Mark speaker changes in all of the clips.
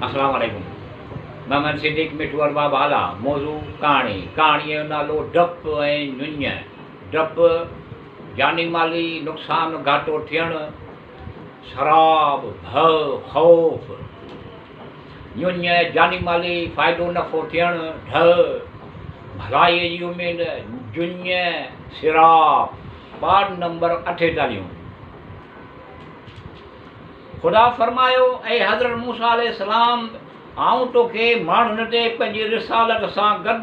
Speaker 1: السلام عليڪم محمد صديق مٺو ارباب هالا موضوع ڪهاڻي ڪهاڻيء جو نالو ڊپ ۽ ڃڃ ڊپ جاني مالي نقصان گهاٽو ٿيڻ سراب ڀؤ خوف ڃڃ جاني مالي فائدو نفعو ٿيڻ ڍء ڀلائيء جي اميد جڃ سراب پارٽ نمبر اٺيتاليهون. خدا فرمايو، اي حضرت موسيٰ عليه السلام! آئون توکي ماڻهن تي پنهنجي رسالت سان گڏ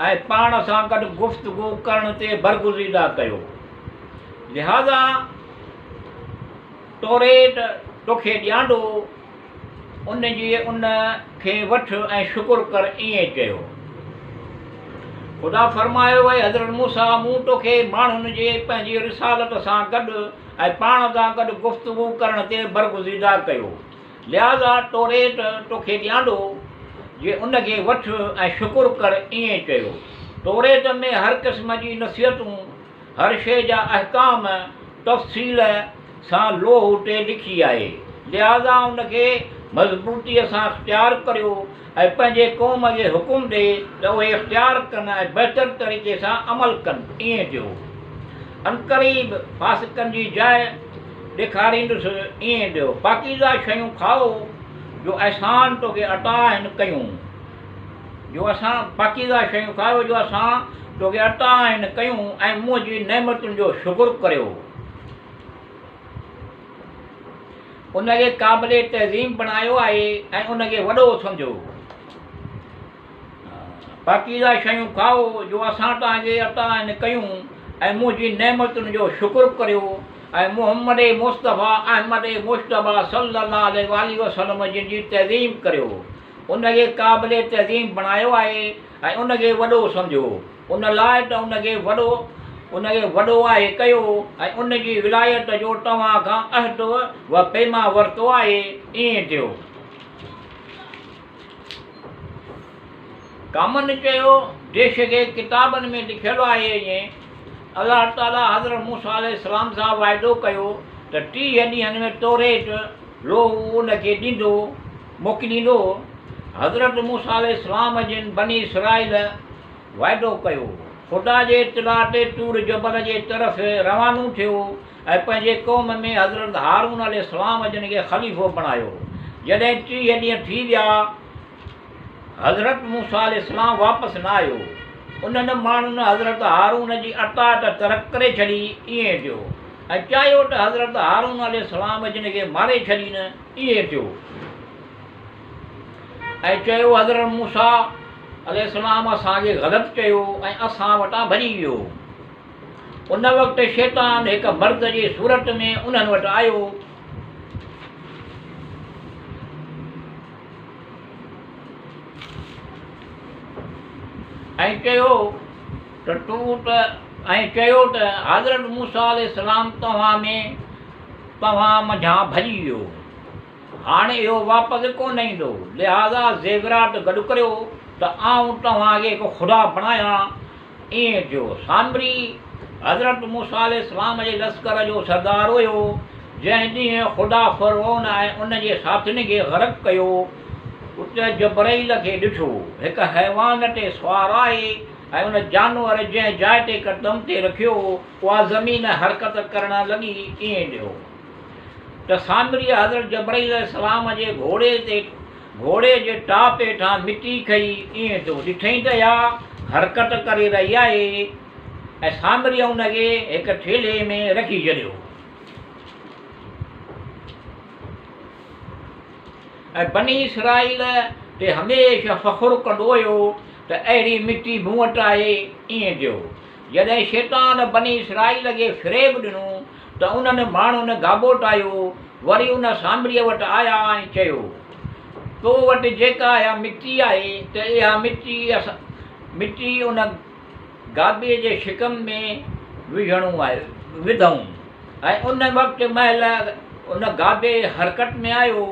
Speaker 1: ۽ پاڻ سان گڏ گفتگو ڪرڻ تي برگزيده ڪيو، لهٰذا توريت توکي ڏيانڊو، ان جي ان کي وٺ ۽ شڪر ڪر ائين چيو. خدا فرمايو، اي حضرت موسيٰ! مون توکي ماڻهن جي پنهنجي رسالت سان گڏ ۽ پاڻ سان گڏ گفتگو ڪرڻ تي برگزيده ڪيو، لهٰذا توريت توکي ڏيانڊو، جي ان کي وٺ ۽ شڪر ڪر ائين چيو. توريت ۾ هر قسم جي نصيحتون، هر شيء جا احڪام تفصيل سان لوح تي لکي آهي، لهٰذا ان کي مضبوطيء سان اختيار ڪريو ۽ پنهنجي قوم کي حڪم ڏي ته اهي اختيار ڪن ۽ بهتر طريقي سان عمل ڪن. ائين ٿيو. عنقريب فاسقن جي جاء ڏيکاريندس. ائين ٿيو. پاڪيزه شيون کائو جو احسان توکي عطا آهن ڪيون. جو اسان پاڪيزه شيون کايو جو اسان توکي عطا آهن ڪيون ۽ منهنجي نعمتن جو شڪر ڪريو. ان کي قابل تعظيم بڻايو آهي ۽ ان کي وڏو سمجهو. پاڪيزه شيون کائو جو اسان توهان کي عطا آهن ڪيون ۽ منهنجي نعمتن جو شڪر ڪريو ۽ محمد مصطفيٰ احمد مجتبيٰ صلّي الله عليه واٰله وسلّم جن جي تعظيم ڪريو. ان کي قابل تعظيم بڻايو آهي ۽ ان کي وڏو سمجهو، ان لاء ته ان کي وڏو ان کي وڏو آهي ڪيو ۽ ان جي ولايت جو توهان کان عهد و پيمان ورتو آهي، ائين ٿيو. ڪامن چيو، ديش کي ڪتابن ۾ لکيل آهي ائين الله تعاليٰ حضرت موسيٰ عليه السلام سان وعدو ڪيو ته 30 ڏينهن ۾ توريت، لوح، ان کي ڏيندو. موڪليندو. حضرت موسيٰ عليه السلام جن بني اسرائيل وعدو ڪيو. خدا جي اطلاع تي طور جبل جي طرف روانو ٿيو ۽ پنهنجي قوم ۾ حضرت هارون عليه السلام جن کي خليفو بڻايو. جڏهن 30 ڏينهن ٿي ويا، حضرت موسيٰ عليه السلام واپس نه آيو. انهن ماڻهن حضرت هارون جي اطاعت ترڪ ڪري ڇڏي، ائين ٿيو ۽ چاهيو ته حضرت هارون عليه السلام جن کي ماري ڇڏين. ائين ٿيو. ۽ چيو حضرت موسيٰ عليه السلام اسان کي غلط چيو ۽ اسان وٽان ڀڄي ويو. ان وقت شيطان هڪ مرد جي صورت ۾ انهن وٽ آيو. ۽ چيو ته تون ته ۽ چيو ته حضرت موسيٰ عليه السلام توهان ۾ توهان منجهان ڀڄي ويو. هاڻ اهو واپس ڪونه ايندو. لهٰذا زيورات گڏ ڪريو ته آئون توهان کي هڪ خدا بڻايان. ائين ٿيو. سامري حضرت موسيٰ عليه السلام جي لشڪر جو سردار هيو، جنهن ڏينهن خدا فرعون ۽ ان جي ساٿين کي غرق ڪيو، اتي جبرئيل کي ڏٺو، هڪ حيوان تي سوار آهي ۽ ان جانور جنهن جاء تي قدم تي رکيو، اها زمين حرڪت ڪرڻ لڳي ائين ڏيو ته سامريء حضرت جبرئيل عليه السلام جي گهوڙي تي گهوڙي جي ٽاپ هيٺان مٽي کنئي ائين ٿيو ڏٺئين ته اها حرڪت ڪري رهي آهي ۽ سامريء ان کي هڪ ٿيلهي ۾ رکي ڇڏيو. ۽ بني اسرائيل تي هميشه فخر ڪندو هيو ته اهڙي مٽي مون وٽ آهي ائين ٿيو. جڏهن شيطان بني اسرائيل کي فريب ڏنو ته انهن ماڻهن گهاٻوٽايو، وري ان سامريء وٽ آيا ۽ چيو، تو وٽ جيڪا اها مٽي آهي ته اها مٽي ان گابي جي شڪم ۾ وجهڻو آهي، وڌئون ۽ ان وقت مهل ان گابي حرڪت ۾ آيو.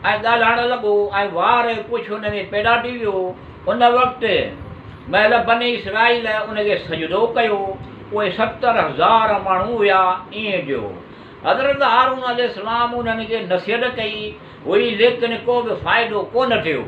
Speaker 1: ۽ ڳالهائڻ لڳو ۽ وار ۽ پڇ ان ۾ پيدا ٿي ويو. ان وقت مهل بني اسرائيل ان کي سجدو ڪيو. اهي 70,000 ماڻهو هيا. ائين ٿيو. حضرت هارون عليه السلام انهن کي نصيحت ڪئي هئي ليڪن ڪو به فائدو ڪونه ٿيو.